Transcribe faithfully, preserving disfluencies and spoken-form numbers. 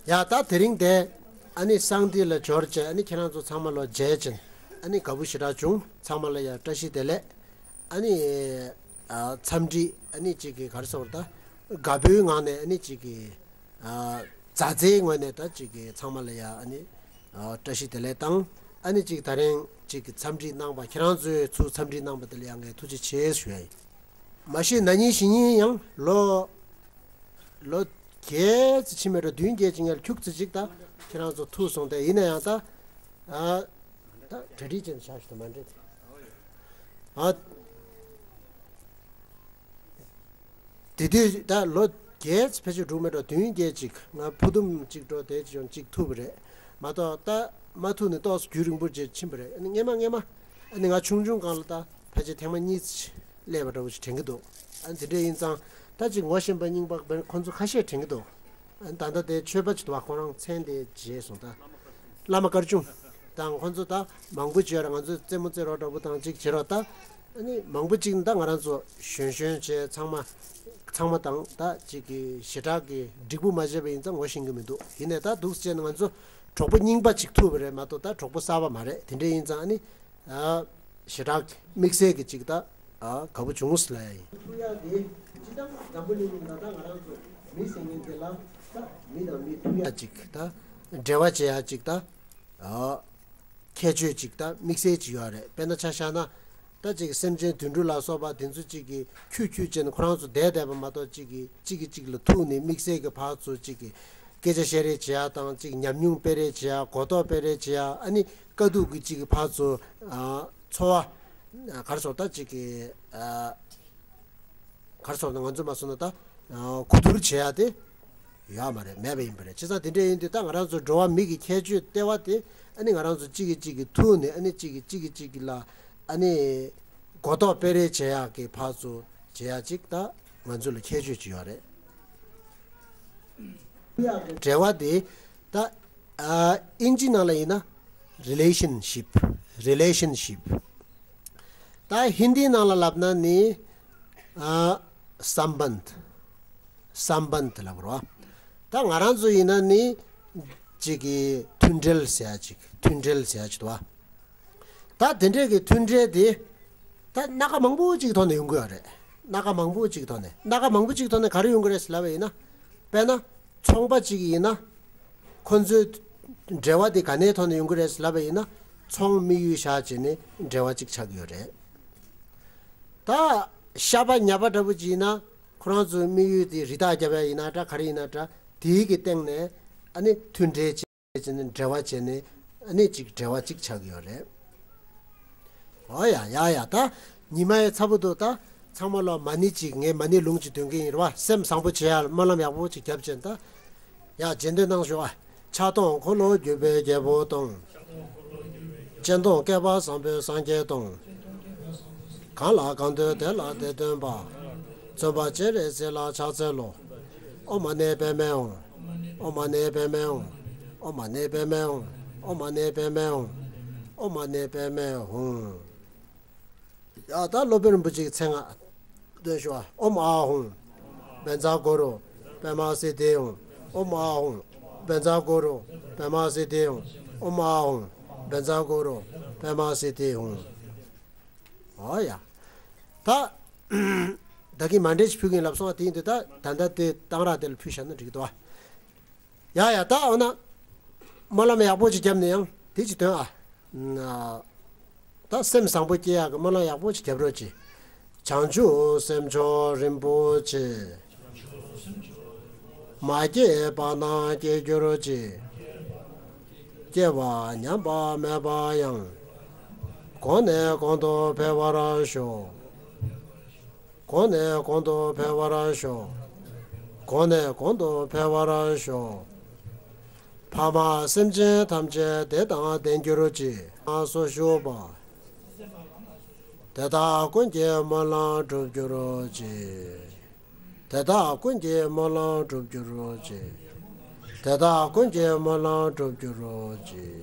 ཡ་ད་དེ་རིང་དེ་ཨ་ནི་སང་ཏི་ལ་འབྱོར་བྱས། ཨ་ནི་ཁྱེད་རང་ཚོ་ཚང་མ་ལོ་མཇལ་བྱས། ཨ་ནི་དགའ་པོ་ཞེ་དྲག་བྱུང་། ཚང་མ་ལ་ཡ་བཀྲ་ཤིས་བདེ་ལེགས། ཨ་ནི་ཨ་འཚམས་འདྲི་ཨ་ནི་གཅིག་གི་ག་རེ་ཟེར་ད། དགའ་པོའི་ངང་ནས་ཨ་ནི་གཅིག་གི་ཨ་མཛའ་བརྩེའི་ངོས་ནས་ད་གཅིག་གི་ཚང་མ་ལ་ཡ་ཨ་ནི་ཨ་བཀྲ་ཤིས་བདེ་ལེགས་དང་། ཨ་ནི་གཅིག་ད་རིང་གཅིག་གི་འཚམས་འདྲི་གནང་པ། ཁྱེད་རང་ཚོས་ཚུར་འཚམས་འདྲི་གནང་པ་དེ་ལ་ཡ་ངས་ཐུགས་རྗེ་ཆེ་ཞུ་ཡ་ཡིན། མ་གཞི་ན་ནིང་གཞེས་ནིང་ཡང་ལོ་ལོ་བརྒྱད་ཙམ་ཕྱིན་མེད་འགྲོ། བདུན་བརྒྱད་ཅིག་ངས་ཁྱུག་ཙམ་ཅིག་ད་ཁྱེད་རང་ཚོ་ཐུག་སོང་སྟེ། ཡིན་ན་ཡང་ད་ཨ་ད་གྲ་སྒྲིག་བྱས་ནས་བཞག་ཞིག་ད་མ་འདྲེད་ཨ། དེ་དུས་ད་ལོ་བརྒྱད་ཙམ་ཕལ་ཆེར་འགྲོ་མེད་འགྲོ། བདུན་བརྒྱད་ཅིག་ང་བུ་དུམ་ཅིག་འགྲོ་དེ་ཅིག་ཡང་ཅིག་ཐུག་པ་རེད་མ་གཏོགས། ད་མ་ཐུག་ནས་ཏོག་ཙམ་རྒྱུན་རིང་པོ་ཅིག་ཕྱིན་པ་རེད། ཨ་ནི་སྔས་མ་སྔས་མ་ཨ་ནི་ང་ཆུང་ཆུང་སྒང་ལ་ད་ཕལ་ཆེར་ཐེངས་མ་གཉིས་ཙམ་ཅིག་སླེབས་པ་འདྲ་བོ་ཞིག་དྲན་གྱི་འདུག་ཨ་ནི་དེ་འདྲ་ཡིན་ཙང་ད་ཅིག་ངོ་ཤེས་པ་རྙིང་པ་བན་ཁོང་ཚོ་ཁ་ཤས་དྲན་གྱི་འདུག་ཨ་ནི་ད་ལྟ་དེ་ཆོས་པ་ཅིག་འདུག་བ། ཁོ་རང་མཚན་དེ་བརྗེད་སོང་ད། བླ་མ་དཀར་ཆུང་དང་ཁོང་ཚོ་ད་མང་པོ་བྱས་ར། ང་ཚོ་རྩེད་མོ་རྩེ་རོགས་འདྲ་པོ་དང་ཅིག་བྱེད་རོགས་ད། ཨ་ནི་མང་པོ་ཅིག་ད་ང་རང་ཚོ་གཞོན་གཞོན་བྱས། ཚང་མ་ཚང་མ་དང་ད་ཅིག་གི་ཞེ་དྲག་གི་འགྲིག་པོ་མ་བྱས་པ་ཡིན་ཙང་ངོ་ཤེས་ཀྱི་མི་འདུག་ཡིན་ནའི་ད་འདུག་སེ་བྱས་ནས་ང་ཚོ་གྲོགས་པོ་རྙིང་པ་ཅིག་ཐུག་པ་རེད་མ་གཏོགས་ད་གྲོགས་པོ་གསར་པ་མ་རེད། དེ་འདྲ་ཡིན་ཙང་ཨ་ནི་ཨ་ཞེ་དྲག་དམིགས་བསལ་གྱི་ཅིག་ད་ཨ་དགའ་པོ་བྱུང་ཟེར་ལབ་ཡ་ཡིན། ཐུག་ཡ་དེ་སྤྱིར་བཏང་འཛམ་བུ་གླིང་ནང་ད་ལྟ་ང་རང་ཚོ་མི་ཟེར་མཁན་དེ་ལ་ད་མི་དང་མི་ཐུག་ཡ་ཅིག་ད་འབྲེལ་བ་བྱེད་ཡ་ཅིག་ད་ཨ་ཁྱད་ཆོས་ཅིག་ད་དམིགས་བསལ་ཅིག་ཡོད་རེད། དཔེར་ན་ཆ་བཞག་ན་ད་ཅིག་སེམས་ཅན་དུད་འགྲོ་ལ་སོགས་པ་དེ་ཚོ་ཅིག་གིས་ཁྱུ་ཁྱུ་བྱས་ནས་ཁོ་རང་ཚོ་བསྡད་བསྡད་པ་མ་གཏོགས། ཅིག་གིས་གཅིག་གིས་གཅིག་ལ་ཐུག་ནས་དམིགས་བསལ་གྱི་ཕར་ཚུར་ཅིག་གིས་སྐད་ཆ་བཤད་རེས་བྱེད་ཡ་དང་། ཅིག་ཉམས་མྱོང་སྤེལ་རེས་བྱེད་ཡ། གོ་རྟོགས་སྤེལ་རེས་བྱེད་ཡ། ཨ་ནི་དཀའ་སྡུག་གི་ཅིག་གི་ཕར་ཚུར་ཨ་ཚོར་བ་ག་རེ་ཟེར་ད་ཅིག་གི་ཨ་ག་རེ་ཟེར་ན་ང་ཚོ་མ་སོང་ན་ད་ཨ་གོ་བསྡུར་བྱེད་ཡ་དེ་ཡོད་མ་རེད། མེད་པ་ཡིན་པ་རེད། བྱས་ཙང་དེ་འདྲ་ཡིན་དུས་ད་ང་རང་ཚོ་འགྲོ་བ་མི་གི་ཁྱད་ཆོས་ལྟེ་བ་དེ་ཨ་ནི་ང་རང་ཚོ་གཅིག་གིས་གཅིག་གི་ཐུག་ནས་ཨ་ནི་གཅིག་གིས་གཅིག་གིས་གཅིག་གི་ལ་ཨ་ནི་གོ་རྟོགས་སྤེལ་རེས་བྱེད་ཡག་གི་ཕར་ཚུར་བྱེད་ཡག་ཅིག་ད་ང་ཚོ་ལ་ཁྱད་ཆོས་ཅིག་ཡོད་རེད། འབྲེལ་བ་དེ་ད་ཨ་ཨིན་ཇི་ནང་ལ་ཡིན་ན་relationship, relationship། ད་ཧིན་དིའི་ནང་ལ་ལབ་ན་ནི་ཨ་སམ་བན་དྷ། སམ་བན་དྷ་ལབ་རོ། ད་ང་རང་ཚོ་ཡིན་ན་ནི་ཅིག་གི་མཐུན་འབྲེལ་ཟེར་ཡ་ཅིག་མཐུན་འབྲེལ་ཟེར་ཡ་ཅིག་འདུག་བ། ད་དེ་འདྲས་ཀྱི་མཐུན་འབྲེལ་དེ་ད་སྣ་ཁ་མང་པོ་ཅིག་ཐོག་ནས་ཡོང་གི་ཡོད་རེད། སྣ་ཁ་མང་པོ་ཅིག་ཐོག་ནས། སྣ་ཁ་མང་པོ་ཅིག་ཐོག་ནས་ག་རེ་ཡོང་གི་རེད་ཟེར་ལབ་པ་ཡིན་ན། དཔེར་ན་ཚོང་པ་ཅིག་ཡིན་ན་ཁོ་ཚོའི་འབྲེལ་བ་དེ་ག་ནས་ཐོག་ནས་ཡོང་གི་རེད་ཟེར་ལབ་པ་ཡིན་ན། ཚོང་དམིགས་ཡུལ་བཞག་བྱས་ནས་འབྲེལ་བ་ཅིག་ཆགས་ཀྱི་ཡོད་རེད། ད་ཤ་པ་ཉ་པ་འདྲ་པོ་ཅིག་ཡིན་ན་ཁོ་རང་ཚོའི་དམིགས་ཡུལ་དེ་རི་དྭགས་རྒྱབ་ཡ་ཡིན་ན་འདྲ། ག་རེ་ཡིན་ན་འདྲ། དེའི་གི་སྟེང་ནས་ཨ་ནི་མཐུན་འབྲེལ་བྱས། བྱས་ནས་འབྲེལ་བ་བྱས་ནས་ཨ་ནི་ཅིག་འབྲེལ་བ་ཅིག་ཆགས་ཀྱི་ཡོད་རེད། འོ་ཡ་ཡ་ཡ། ད་ཉི་མ་ཡི་ཚ་པོ་འདུག་ད་ཚང་མ་ལོ་མ་ཎི་ཅིག་ངས་མ་ཎི་ལུང་ཅིག་འདོན་གྱི་ཡིན་རེད་བ། སེམས་བཟང་པོ་བྱེད་ཡ་སྨོན་ལམ་ཡག་པོ་ཅིག་རྒྱབ་བྱས་ད། ཡ་རྗེས་ཟློས་གནང་ཞུ་བ། ཕྱག་སྟོང་འཁོར་ལོ་སྒྱུར་བའི་རྒྱལ་པོ་དང་། སྤྱན་སྟོང་བསྐལ་པ་བཟང་པོའི་སངས་རྒྱས་དང་། གང་ལ་གང་འདུལ་དེ་ལ་དེ་སྟོན་པ། བརྩོན་པ་སྤྱན་རས་གཟིགས་ལ་ཕྱག་འཚལ་ལོ། ཨོཾ་མ་ཎི་པདྨེ་ཧཱུྃ། ཨོཾ་མ་ཎི་པདྨེ་ཧཱུྃ། ཨོཾ་མ་ཎི་པདྨེ་ཧཱུྃ། ཨོཾ་མ་ཎི་པདྨེ་ཧཱུྃ། ཨོཾ་མ་ཎི་པདྨེ་ཧཱུྃ། ཡ་ད་སློབ་དཔོན་རིན་པོ་ཆེའི་མཚན་སྔགས་འདོན་ཞུ་བ། ཨོཾ་ཨཱཿཧཱུྃ། བཛྲ་གུ་རུ་པདྨ་སིདྡྷི་ཧཱུྃ། ཨོཾ་ཨཱཿཧཱུྃ། བཛྲ་གུ་རུ་པདྨ་སིདྡྷི་ཧཱུྃ། ཨོཾ་ཨཱཿཧཱུྃ། བཛྲ་གུ་རུ་པདྨ་སིདྡྷི་ཧཱུྃ། ཨོ་ཡ། ད་ད་གིན་མཎྜལ་ཞིག་ཕུལ་གིན་ལབ་སོང་བ། དེ་ཡིན་དུས་ད་ད་ལྟ་དེ་གཏང་རག་དེ་ལ་ཕུལ་བཞག་ན་འགྲིག་གི་འདུག་བ། ཡ་ཡ། ད་འོ་ན་སྨོན་ལམ་ཡག་པོ་ཅིག་བརྒྱབ་ནས་ཡང་དེ་ཅིག་འདོན་ཨ། ད་སེམས་བཟང་པོ་སྐྱེ་ཡག་གི་སྨོན་ལམ་ཡག་པོ་ཅིག་བརྒྱབ་རོགས་གྱིས། བྱང་ཆུབ་སེམས་མཆོག་རིན་པོ་ཆེ། མ་སྐྱེས་པ་རྣམས་སྐྱེ་གྱུར་ཅིག་སྐྱེས་པ་ཉམས་པ་མེད་པ་ཡང་། གོང་ནས་གོང་དུ་འཕེལ་བར་ཤོག་གོང་ནས་གོང་དུ་འཕེལ་བར་ཤོག་གོང་ནས་གོང་དུ་འཕེལ་བར་ཤོག་ཕ་མ་སེམས་ཅན་ཐམས་ཅད་བདེ་དང་ལྡན་གྱུར་ཅིག་སོགས་ཞུ་བ། དེ་དག་ཀུན་གྱི་སྨོན་ལམ་འགྲུབ་གྱུར་ཅིག་དེ་དག་ཀུན་གྱི་སྨོན་ལམ་འགྲུབ་གྱུར་ཅིག་དེ་དག་ཀུན་གྱི་སྨོན་ལམ་འགྲུབ་གྱུར་ཅིག